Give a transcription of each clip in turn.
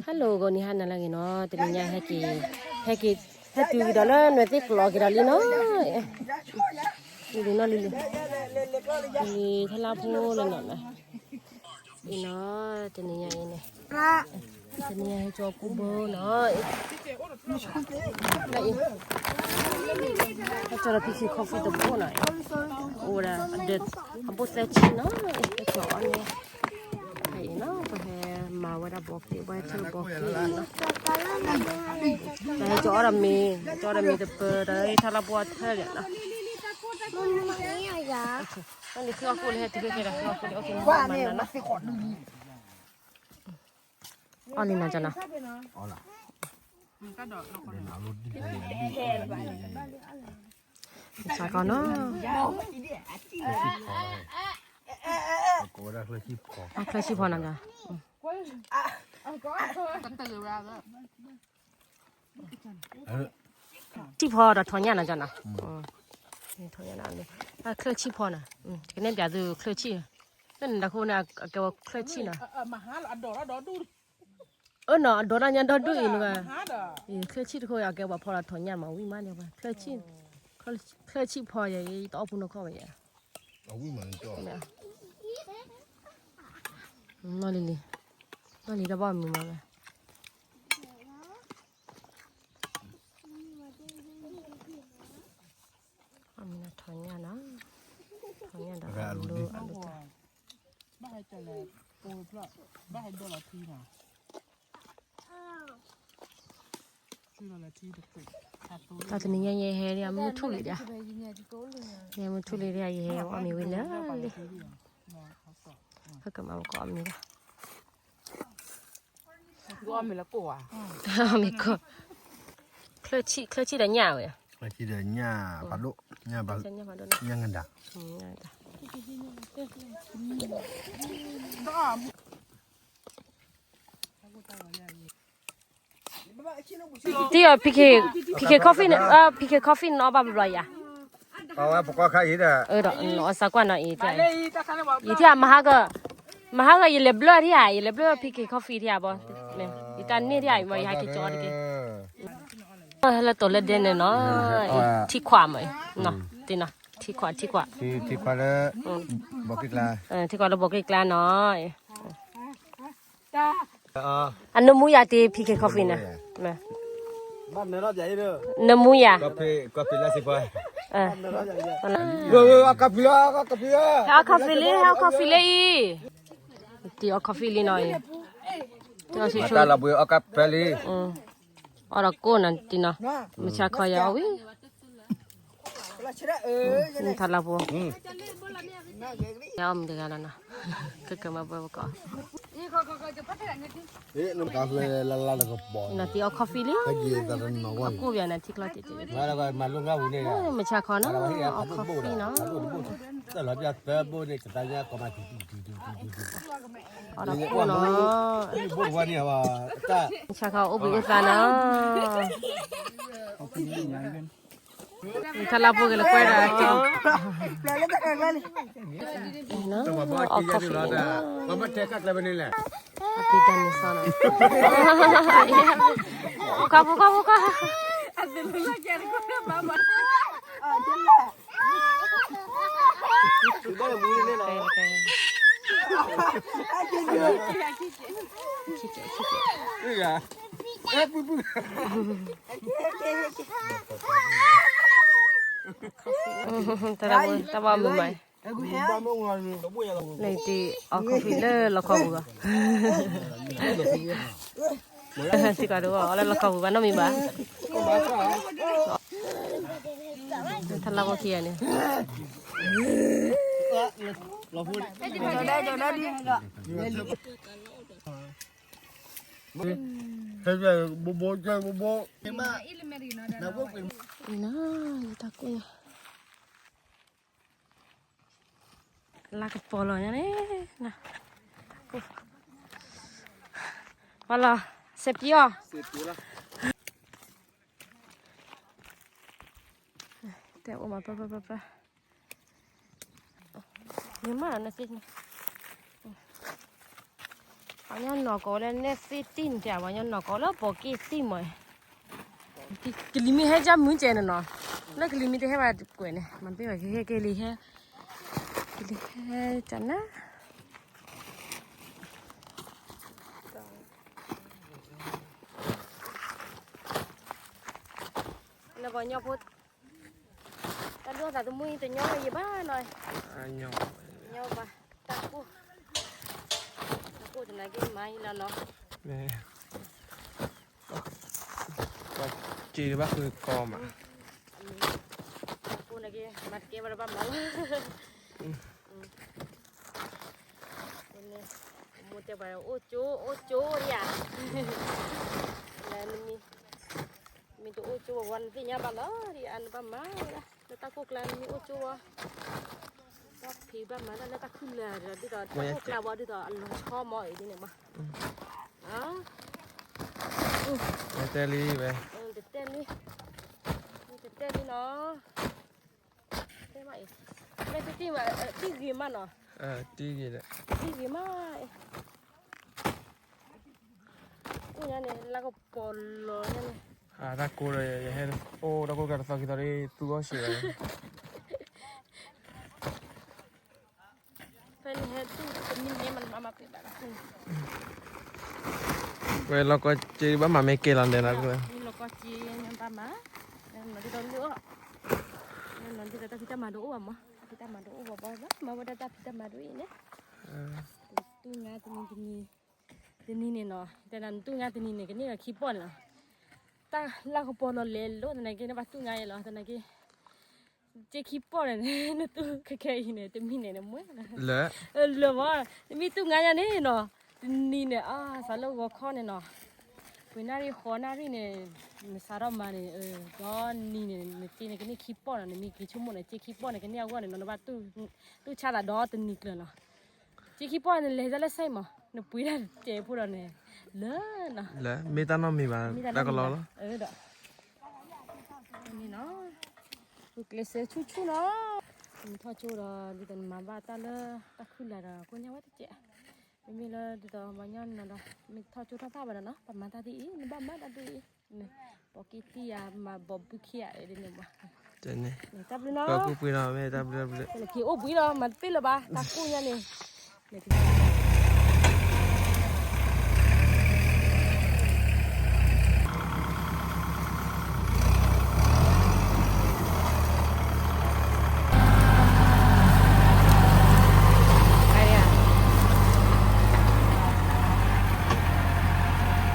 Hello ဂီၤနံၤဟါနၤလၢအဂ့ၤနီၤ, တနံၤညါဟဲက့ၤ, ဟဲက့ၤ, ဟဲတုၤကဒီးလၢနွဲၣ်သ့ၣ်ကျီးက့ၤဒီးလံနီၤ, လံနီၤလံလံ, လံထီၣ်လၢဖိလၢနီၤလၢ, အံၤနီၤ, တနံၤညါအံၤန့ၣ်, တနံၤညါဟဲကၠီကူဘိနီၤ, အံၤ, ဟဲကၠီဒီး PK Coffee တဘိနီၤ, အိၣ်ဝဲဒၣ်, အဘိၣ်သၢဆံနီၤ, ဟဲကၠီအီၤန့ၣ် ဖဲအံၤနီၤ, ပှၤဟဲမၤဝဲဒၣ်ဘီက့ၤ, ပှၤဟဲထၢၣ်ဘီက့ၤအံၤနီၤ, ပှၤဟဲကၠီအီၤဒီးမ့ၤ, ကၠီအီၤဒီးမ့ၤတပၢၢ်ဒီး ဟဲထီၣ်လၢပှၤထၢၣ်လံနီၤ, နဃ့အီၣ်ကိၣ်လၢဟဲတုၤဖဲခဲဒီး ဃ့အီၣ်ကိၣ်လၢ အီၣ်လံနီၤကၠီနီၤ, စးကီးနီၤ, ချၢဆံဖီနီၤ, ဆံဖီဒီးထီၣ်ညၣ်နီၤကၠီနီၤ, ထီၣ်ညၣ်နီၤ, ချၢဆံဖီနီၤ, ကနဲၣ်ပၠးသုချၢဆံ, လၢနတၢ်ဃိန့ၣ် အကဲဝဲချၢဆံနီၤ, အၢနီၤ အဒိးတၢ်ညါဒီဒူၣ်အံၤလၢ, ချၢဆံတခိၣ်အံၤ အကဲပှၤဖီလီၤထီၣ်ညၣ်မး ဝံၣ်မးန့ၣ်, ချၢဆံဖီယဲအံၤ တအီၣ်ဖိနီၢ်ခီၣ်ဝဲယဲ, နီၢ်လံၤလံၤ, နီၢ်လံၤတဘီမုာ်မး, အမ့ၢ်ထီၣ်ညၣ်နီၤ, ထီၣ်ညၣ်ဒီး အလူအလူတၢ်, ဘၣ်ဟဲကၠီလဲၣ်, ဘၣ်ဟဲဒိၣ်လီၤထံနီၤ, တၢ်တနံၤညါယဟဲဒၣ်မုၢ်ထူၣ်လံဒၣ်, ယဟဲမုၢ်ထူၣ်လံဒၣ် ယဟဲအီၣ်မ့ၤဝံၤလၢလံ, ဖဲကမၤပကအီၣ်မ့ၤဘၣ်, မ့ၤကိၢ်, ချၢဆံ, ချၢဆံဒီးညၣ်ဝဲ, ချၢဆံဒီးညၣ်ဖးဒိၣ်, ညၣ်ဖးဒိၣ်, ညၣ်ငဒၣ်, တံၤအီၤ PK, PK Coffee န့ၣ်, PK Coffee န့ၣ် အီၣ်ဘၣ်ဘျီယၤ, အဝဲပကီၢ်ခါအံၤဒီး, အၢဒီး အီၣ်စးကွၢ်နီၤအံၤ, ယထံၣ်မဟါက, မဟါကယလဲၤဘျၢထံၣ်ဧါ, ယလဲၤဘျၢ PK Coffee ထံၣ်ဧါဘီ, ယတၢ်န့ၢ်ထံၣ်ဧါ ယဟဲက့ၤကၠီတက့ၢ်, လၢတိၤလၢဒဲန့ၣ်နီၤ, ထံခွးမး, ထံခွး, ထံခွး, ထံခွးလၢ, ထံခွးလၢဘီက့ၢ်ကျါနီၤ အနမူယၤတ့ PK Coffee န့ၣ်, နမူယၤ, ဟဲအီၣ် coffee လံ, ဟဲအီၣ် coffee လံအံၤ, တ့အီၣ် coffee လံနီၤအံၤ, တ့အီၣ်ဆိဆိ, အီၣ်ဒီးကိၣ်နီၤတံၤနီၤ, မုၢ်ဆါခီယၤအီၣ်ဝံၤ ထီလါဖိ, ယအီၣ်မ့ၢ်တဂၤလီၤနီၤ, ကကမၤဘၢပကီၢ်, နတ့အီၣ် coffee လံ, အကိၣ်ယၤန့ၣ်ထံကျီတ့ၢ်တ့ၢ်, မုၢ်ဆါခီနီၤ အီၣ် coffee နီၤ, အီၣ်ဒီးကိၣ်နီၤ, မုၢ်ဆါခီအိၣ်ဘှံးအိၣ်သါနီၤ ထီလါဖိက့ၤလၢကွဲဒီး, အီၣ် coffee န့ၣ်နီၤ, အပံတၢ်န့ၣ်စီနီၤ, ဖိခွါ ဖိခွါ ဖိခွါ, တၢ်ဘၣ်မုာ်မး, လၢတ့အီၣ် coffee လၢလီခီပူၤဘၣ်, စ့ၢ်ကီးတအီၣ်လၢလီခီပူၤဘၣ်နီတမံၤဘၣ်, ထီလါဖိခံဂၤန့ၣ် ဘိဘိ, ဘိဘိ, နီၤ, ယတၢ်ကိၢ်ယၤ, လါကပီၤလီၤညါန့ၣ်, ပှၤလီၤ, စဲးပံအီၣ်, တဲအိၣ်မး ပၢပၢပၢပၢ မ့ၢ်မးနသ့ၣ်ညါ, အ ပှၤညီနီၢ်ကီၢ်ဝဲလၢနဲသ့တံၢ်န့ၣ်တဲ ပှၤညီနီၢ်ကီၢ်လၢပိာ်က့တံၢ်မး, ကလံၤမ့ၢ်ဟဲကၠၢမုၢ်ကဲန့ၣ်နီၤ, လၢကလံၤမ့ၢ်တဟဲဘၣ်ကွဲးန့ၣ် မၤပ့ၢ်ဘၣ်ကဟဲက့ၤလံဟဲ, ကလံၤဟဲကၠၢနၤ နပှၤညီဖိ, တၢ်ဒိၣ်သးသမူအံၤတညီယဘၣ်နီၤ, ညီဘၣ်, တၢ်ကိၢ်, တၢ်ကိၢ်တနာ်က့မၤအံၤလီၤနီၤ, ပှၤစ့တဘၣ်ဃုကီမး, တၢ်ကိၢ်နာ်က့ မၤတကဲဘၣ်တဘၣ်မၤလီၤ န့ၣ်, မိၢ်တဲပှၤအိၣ်ကၠိ အိၣ်ကၠိဒံးဧါ, လၢနမံၤ, မ့ၢ်တအိၣ်ကၠိဝဲ နသ့ၣ်ညါဘၣ်လီၤဒံးဧါ, နဘၣ်မၤဝဲဒၣ် လၢတၢ်ကိၢ်ကျါ နမ့ၢ်အိၣ်ကၠိဝဲ, ဘၣ်ဖံးဘၣ်မၤတၢ်လၢတၢ်ခုၣ်လၢာ်ဒီး ဒ်သိးတၢ်ကိၢ်ကျါဝဲ ဒ်သိးအလီၤဆီမီၤအံၤဒ်န့ၣ်မး, တဲလံဝဲ, တတဲလံ, တတဲလံနီၤ တဲမးအံၤ, မ့ၢ်တံၢ်မး, တံၢ်ဂ့ၤမးနီၤ, တံၢ်ဂ့ၤ, တံၢ်ဂ့ၤမးအံၤ, အိၣ်ညါန့ၣ် လၢကပီၤလီၤညါန့ၣ်, တၢ်ကိၢ်ဒီး ယဟဲအိၣ်တၢ်ကိၢ်ကျါတသီခံသီဒီး သူအီၣ်စံးဝဲ ဖဲန့ၣ်ဟဲတူၢ်တမံၤန့ၣ် မၤမၤပ့ၢ်ဘၣ်လီၤ, ဝဲလီၤကီစ့ဘၣ်မၤမ့ၢ်ကဲလီၤန့ၣ်လီၤ, လီၤကီစ့ဘၣ်မၤ, နီၤဒ်သိးလၢအီၣ်, နီၤဒ်သိးတၢ်ဖံးတၢ်မၤဒိၣ်အိၣ်ဘၣ်မး, တၢ်ဖံးတၢ်မၤဒိၣ်အိၣ်ဘၣ်မး, တၢ်ဖံးတၢ်မၤဒိၣ်အိၣ်ဘၣ်မၤဝဲဒၣ်တၢ်ဖံးတၢ်မၤဒိၣ်အံၤန့ၣ်, တူၢ်ငါတနံၤတနံၤ, တနံၤန့ၣ်နီၤ, တဲနၤနတူၢ်ငါတနံၤန့ၣ် ကန့ၢ်ဒီးခံပီၢ်န့ၣ်လီၤ, တၢ်လၢကပီၤလီၤလဲၤလိာ်သနာ်က့ နဘၣ်တူၢ်ငါအံၤလီၤ, သနာ်က့ က့ခံပီၢ်န့ၣ် နတူၢ်ခဲခဲအံၤန့ၣ် တမံၤန့ၣ်နမွဲလၢ, လၢမး, နမ့ၢ်တူၢ်ငါညါန့ၣ်နီၤ, တနံၤန့ၣ် အါ စးလၢဂီၤခီန့ၣ်နီၤ, ပှဲၤနၣ်ရံၣ်ဃိးနၣ်ရံၣ်န့ၣ်, နစးထီၣ်မၤန့ၣ်, ဒီနံၤန့ၣ် နက့န့ၣ် ကန့ၢ်ခံပီၢ်နီၤ, နမ့ၢ်က့ဆိကမိၣ်န့ၣ် က့ခံပီၢ်န့ၣ် ကန့ၢ်အဂီၢ်န့ၣ်နီၤ, နဘၣ်တူၢ်ဆါသးဒီတနံၤကျၢၤလီၤ, က့ခံပီၢ်န့ၣ် လဲၤတၢ်လၢစဲမး, နပှ့ၤတၢ်တစဲးဖိဒီးန့ၣ်, လၢနီၤ, လၢမ့ၢ်တၢ်နီတမံၤဘၣ်, တၢ်ကလီလီၤ, ဒီး န့ၣ်နီၤ, ကျဲးစၢးဆူၣ်ဆူၣ်နီၤ, နထီၣ်ကၠိဒီး ဒ်သိးနမၤဘၣ်တၢ်လၢတၢ်ခုၣ်လၢ်ဒီး ကိၣ်ညါဝဲတကဲး, မ့မ့ၢ်လၢဒ်သိးပှၤညီနုၢ်ဒီး မ့ၢ်ထီၣ်ကၠိထီၣ်ဖးဘၣ်ဒီးနီၤ ပမၤတၢ်ဒ်အံၤ နဘၣ်မၤတၢ်ဒ်အံၤ, ပိာ်က့တံၢ်ယၤ မၤဘီးဘုခ့ယၤဒ်န့ၣ်မး, တၢ်ဘျုးနီၤ, က့ၤအိၣ်ဘှံးဒီး မၤတပ့ၢ်လၢၤဘၣ် တၢ်ကိၢ်ညါန့ၣ် ကွ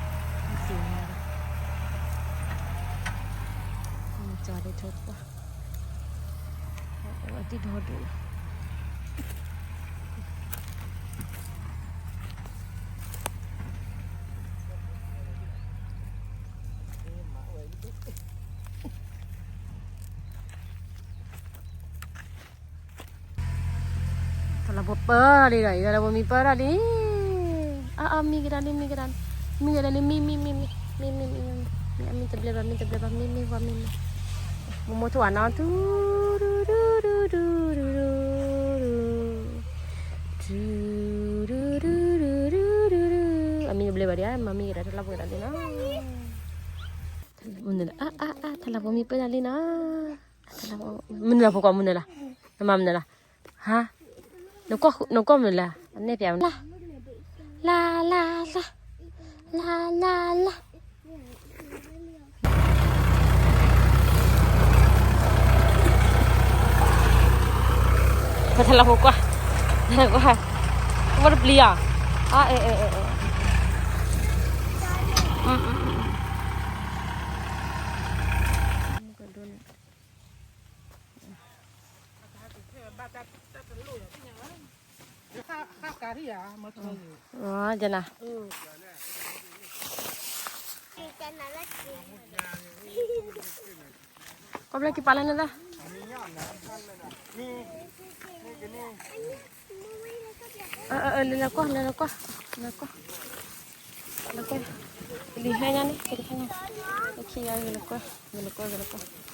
ၢ်ကျိတဘိလီၤ. တၢ်လီၤပှီၢ်ပၢၢ်လံဒီး အံၤတၢ်လီၤပှီၢ်မံပၢၢ်ဒၣ်လံ, အါအါ မံကဒါလံ မံကဒါလံ, မံကဒါလံ မံ မံ မံ မံ မံ မံ မံ အမံတဘျဲဘၣ် မံတဘျဲဘၣ် မံ မံ ပှၤမံ မံ, မိၢ်မိၢ်ထိၣ်အနၤ တူ တူ တူ တူ တူ တူ တူ တူ တူ တူ တူ တူ တူ အမံတဘျဲဘၣ်ဒံး မံကဒါ တၢ်လီၤပှီၢ်ဒၣ်လံနီၤ, မုၢ်နုာ်လီၤ အါအါအါ တၢ်လီၤပှီၢ်မံပၢၢ်ဒၣ်လံနီၤ. မုၢ်နုာ်လီၤ ဖိကွၢ် မုၢ်နုာ်လီၤ, နမၤမုၢ်နုာ်လီၤ, ဟါ, နကွၢ်မုၢ်နုာ်လီၤ အနဲၣ်ပျးမုၢ်နုာ်လီၤ, လါ လါ လါ လါ လါ လါ ပထလီၤဖိကွၢ်, ကွၢ်, ဝဲတပျံၤဧါ, အါ အဲ အဲ အဲ အဲ အ ကနၤ, ကဘျီက့ၤပာ်လၢနသး, အၢ အၢ အၢ လဲၤလီၤကွၢ် လဲၤလီၤကွၢ် လဲၤကွၢ် လဲၤကွၢ်, လံၤဟဲညါန့ၣ် ကလံၤဟဲညါ, လၢခံဂၤဂဲၤလိာ်ကွၢ် ဂဲၤလိာ်ကွၢ် ဂဲၤလိာ်ကွၢ်.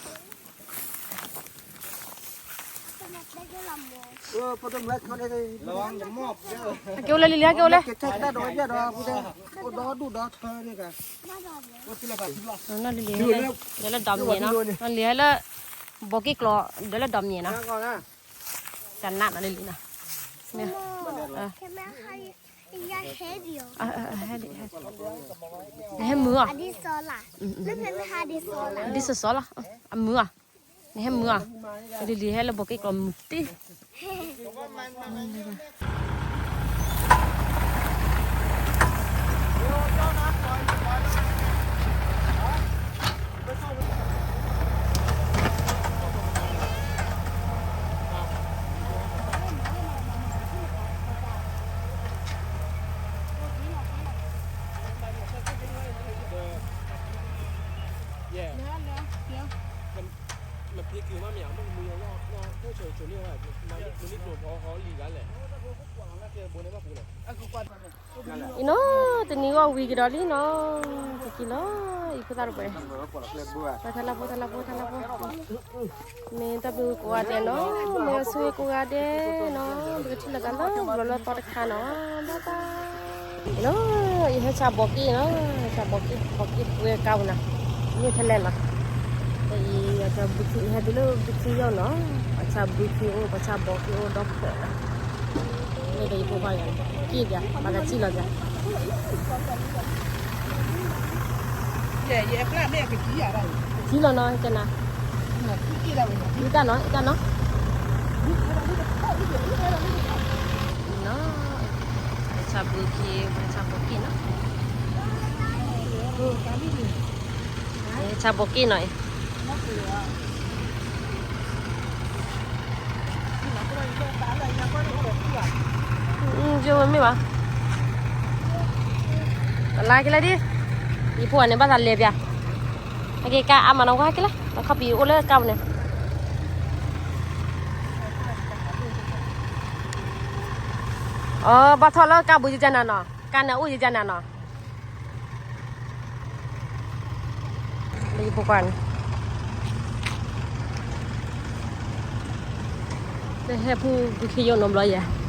အကဲအိၣ်လၢလံၤလံၤ အကဲအိၣ်လၢ နီၢ်လံၤလံၤ ဒၢလၢဒီးမံၤနီၤ နီၢ်လံၤဟဲလၢ ဘီက့ၣ်ကျီၤ ဒၢလၢဒီးမံၤနီၤ တနးနီၤလံၤလံၤနီၤ ဟဲဒံး ဟဲမုာ်အီၤ ဒ်စီၤစီၤလီၤ အမုာ်အီၤ နဟဲမုာ်အီၤ လံၤလံၤဟဲလၢဘီက့ၣ်ကျီၤမုာ်တံၢ် အံၤနီၤ တနံၤဂီၢ်ဝံၤကဒီးလံနီၤ ပက့ၤလီၤ အံၤဖိသၣ်တပှဲၤ ထါလၢဖိ ထါလၢဖိ ထါလၢဖိ မ့ၢ်တၢ်ဘျုးကိးဂၤဒဲးနီၤ မ့ၢ်အဆိၣ်ဂ့ၤကိးဂၤဒဲးနီၤ ပကထံၣ်လိာ်သးလၢဘျီလၢသီတခါနီၤ ဘၣ်ဘၣ် နီၤ ယဟဲဆါဘီက့ၣ်နီၤ ဆါဘီက့ၣ် ဘီက့ၣ်ပှဲၤကါပူၤနီၤ မ့ၢ်ထဲလဲၣ်နီၤ အံၤ အတၢ်ဘုခံ ဟဲတုၤလၢဘုခံယီၢ်နီၤ ပှၤဆါဘုခံအိၣ် ပှၤဆါဘီက့ၣ်အိၣ်ဒီးဖျၢၣ်နီၤ မ့ၢ်ဒီးယဖိခွါယၤ က့ၣ်ပၠး ပှၤကထံၣ်လီၤပၠး ထံလီၤနီၤ ကနၤ အံတၢ်နီၤ အံတၢ်နီၤ နီၤ ဆါဘုခံ ဆါဘီက့ၣ်နီၤ ဆါဘီက့ၣ်နီၤ ယမ့ၢ်ဘၣ် တလါက့ၤလၢဒ် ယဖိအန့ၣ်ဘၣ်သးလဲၤပၠး အက့ၤကါအါမးနီၤ ဝဲက့ၤလၢ အခီပညီအိၣ်လၢကါပူၤန့ၣ် အဘၣ်ထီၣ်လၢကါပူၤယကနၤနီၤ ကါန့ၣ်အိၣ်ယကနၤနီၤ လၢယဖိခွါန့ၣ် လၢဟဲဖုဘုခ့ယိၣ်နီတဘျီယဲ